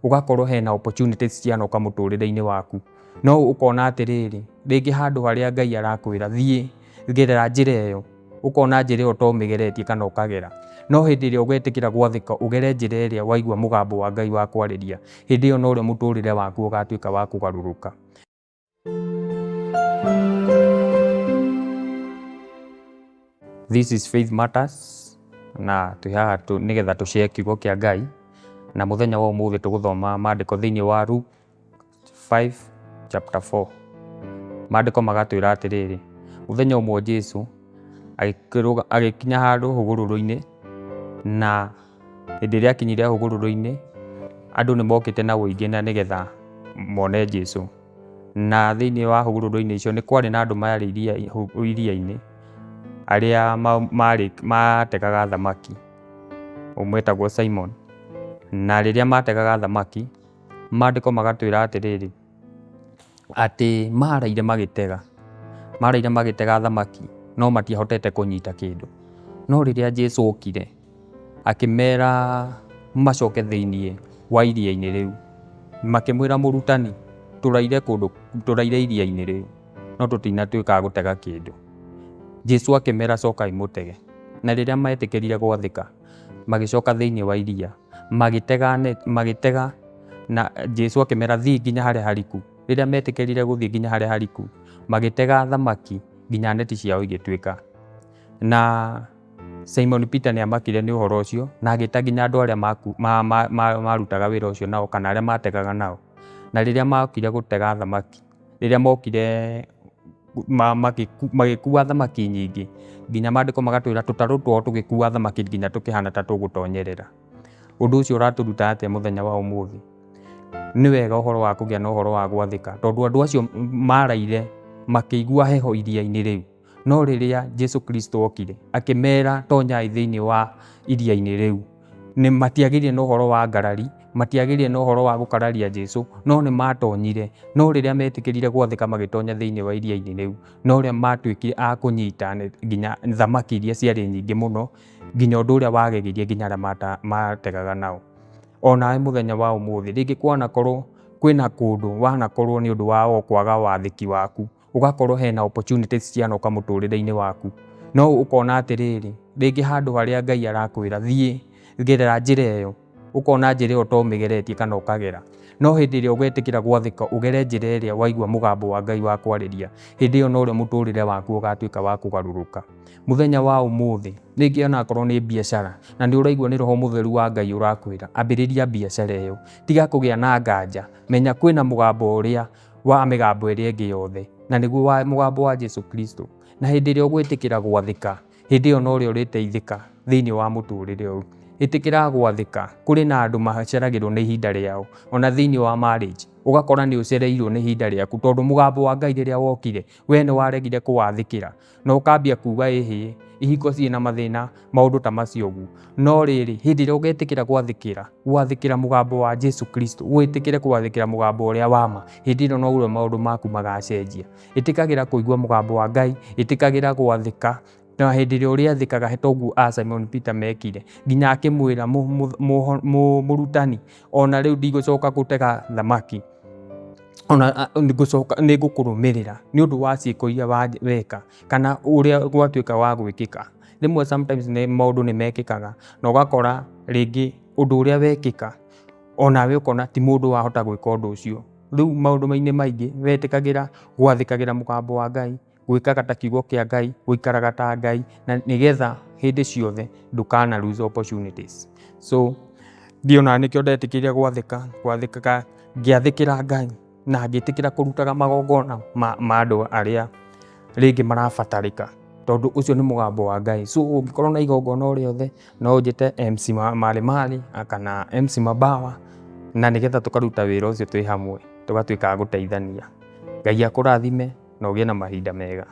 Ũgakorwo hena opportunities cianoka mũtũrĩre-inĩ waku. No ũkona atĩrĩrĩ, rĩngĩ handũ harĩa Ngai arakwĩra thiĩ gerera njĩra ĩyo, ũkona njĩra ĩyo to ũmĩgeretie kana ũkagera. No hĩndĩ ĩrĩa ũgetĩkĩra gwathĩka ũgere njĩra ĩrĩa waigua mũgambo wa Ngai wa kwarĩria, hĩndĩ ĩyo norĩo mũtũrĩre waku ũgatuĩka wa kũgarũrũka. This is Faith Matters na twĩ haha nĩgetha tũ share kiugo kĩa Ngai, na mũthenya wa ũmũthĩ tũgũthoma maandĩko thĩinĩ wa Luke 5 chapter 4. Maandĩko magatwĩra atĩrĩrĩ, mũthenya ũmwe Jesu agĩkinya handũ hũgũrũrũ-inĩ, na hĩndĩ ĩrĩa akinyire hũgũrũrũ-inĩ, andũ nĩ mokĩte na ũingĩ na nĩgetha mone Jesu. Na thĩinĩ wa hũgũrũrũ-inĩ icio nĩ kwarĩ na andũ marĩ iria-inĩ arĩa mategaga thamaki, ũmwe etagwo Simon. Na rĩrĩa mategaga thamaki, maandĩko magatwĩra atĩrĩrĩ, atĩ maraire magĩtega, maraire magĩtega thamaki no matiahotete kũnyita kĩndũ. No rĩrĩa Jesu okire, akĩmera macoke thĩinĩ wa iria-inĩ rĩu. Makĩmwĩra, mũrutani, tũraire kũndũ, tũraire iria-inĩ rĩu, no tũtinatuĩka a gũtega kĩndũ. Jesu akĩmera cokai mũtege. Na rĩrĩa metĩkĩrire gwathĩka, magĩcoka thĩinĩ wa iria, magĩtega magĩtega, na Jesu akĩmera thiĩ nginya harĩa hariku. Rĩrĩa metĩkĩrire gũthiĩ nginya harĩa hariku, magĩtega thamaki nginya neti ciao igĩtuĩka. Na Simon Peter nĩ amakire nĩ ũhoro ũcio na agĩta nginya andũ arĩa marutaga wĩra ũcio nao kana arĩa mategaga nao. Na rĩrĩa mokire gũtega thamaki, rĩrĩa mokire magĩkua thamaki nyingĩ, nginya maandĩko magatwĩra tũtarũ twao tũgĩkua thamaki nginya tũkĩhana ta tũgũtonyerera. Ũndũ ũcio ũratũruta atĩa mũthenya wa ũmũthĩ? Nĩ wega ũhoro wa kũgĩa na ũhoro wa gwathĩka, tondũ andũ acio maraire makĩigua heho iria-inĩ rĩu. No rĩrĩa Jesu Kristo okire, akĩmera tonyai thĩinĩ wa iria-inĩ rĩu. Nĩ matiagĩire na ũhoro wa ngarari, matiagĩire na ũhoro wa gũkararia Jesu, no nĩ matonyire. No rĩrĩa metĩkĩrire gwathĩka magĩtonya thĩinĩ wa iria-inĩ rĩu, no rĩo matuĩkire a kũnyita nginya thamaki iria ciarĩ nyingĩ mũno, nginya ũndũ ũrĩa wagegirie nginya arĩa mategaga nao. Onawe mũthenya wa ũmũthĩ, rĩngĩ kwanakorwo kwĩna kũndũ wanakorwo nĩ ũndũ wa o kwaga wathĩki waku, ũgakorwo hena opportunities cianoka mũtũrĩre-inĩ waku. No ũkona atĩrĩrĩ, rĩngĩ handũ harĩa Ngai arakwĩra thiĩ gerera njĩra ĩyo, ũkona njĩra ĩyo to ũmĩgeretie kana ũkagera. No hĩndĩ ĩrĩa ũgetĩkĩra gwathĩka ũgere njĩra ĩrĩa waigua mũgambo wa Ngai wa kwarĩria, hĩndĩ ĩyo norĩo mũtũrĩre waku ũgatuĩka wa kũgarũrũka. Mũthenya wa ũmũthĩ, rĩngĩ onakorwo nĩ biacara, na nĩ ũraigua nĩ Roho Mũtheru wa Ngai ũrakwĩra, ambĩrĩria biacara ĩyo. Tiga kũgĩa na nganja, menya kwĩna mũgambo ũrĩa wa mĩgambo ĩrĩa ĩngĩ yothe, na nĩguo wa mũgambo wa Jesu Kristo. Na hĩndĩ ĩrĩa ũgwĩtĩkĩra gwathĩka, hĩndĩ ĩyo norĩo ũrĩteithĩka thĩinĩ wa mũtũrĩre ũyũ. Ĩtĩkĩra gwathĩka, kũrĩ na andũ maceragĩrwo nĩ ihinda rĩao, ona thĩinĩ wa marriage, ũgakora nĩ ũcereirwo nĩ ihinda rĩaku, tondũ mũgambo wa Ngai rĩrĩa wokire, we nĩ waregire kũwathĩkĩra, na ũkambia kuga ĩhĩ, ihiko ciĩna mathĩna, maũndũ ta macio ũguo. No rĩrĩ, hĩndĩ ĩrĩa ũgetĩkĩra gwathĩkĩra, gwathĩkĩra mũgambo wa Jesu Kristo, wĩtĩkĩre gwathĩkĩra mũgambo ũrĩa wa ma, hĩndĩ ĩyo noguo maũndũ maku magacenjia. Ĩtĩkagĩra kũigua mũgambo wa Ngai, ĩtĩkagĩra gwathĩka, na hĩndĩ ĩrĩa ũrĩathĩkaga toguo a Simon Peter mekire, nginya akĩmwĩra mũrutani, ona rĩu ndigũcoka gũtega thamaki, ona nĩngũcoka nĩngũkũrũmĩrĩra nĩ ũndũ wa ciĩko iria weka kana ũrĩa gwatuĩka wa gwĩkĩka. Rĩmwe sometimes nĩ maũndũ nĩ mekĩkaga na ũgakora rĩngĩ ũndũ ũrĩa wekĩka onawe ũkona ti mũndũ wahota gwĩka ũndũ ũcio. Rĩu maũndũ-inĩ maingĩ wetĩkagĩra gwathĩkagĩra mũgambo wa Ngai, gwĩkaga ta kiugo kĩa Ngai, gũikaraga ta Ngai, na nĩgetha hĩndĩ ciothe ndũkana lose opportunities. So niĩ ona nĩkĩo ndetĩkĩrire gwathĩka, gwathĩkaga ngĩathĩkĩra Ngai na ngĩtĩkĩra kũrutaga magongona ma andũ arĩa rĩngĩ marabatarĩka, tondũ ũcio nĩ mũgambo wa Ngai. So ũngĩkorwo na igongona o rĩothe no ũnjĩte MC Malimali kana MC Mabawa, na nĩgetha tũkaruta wĩra ũcio twĩ hamwe, tũgatuĩka a gũteithania. Ngai akũrathime na ũgĩe na mahinda mega.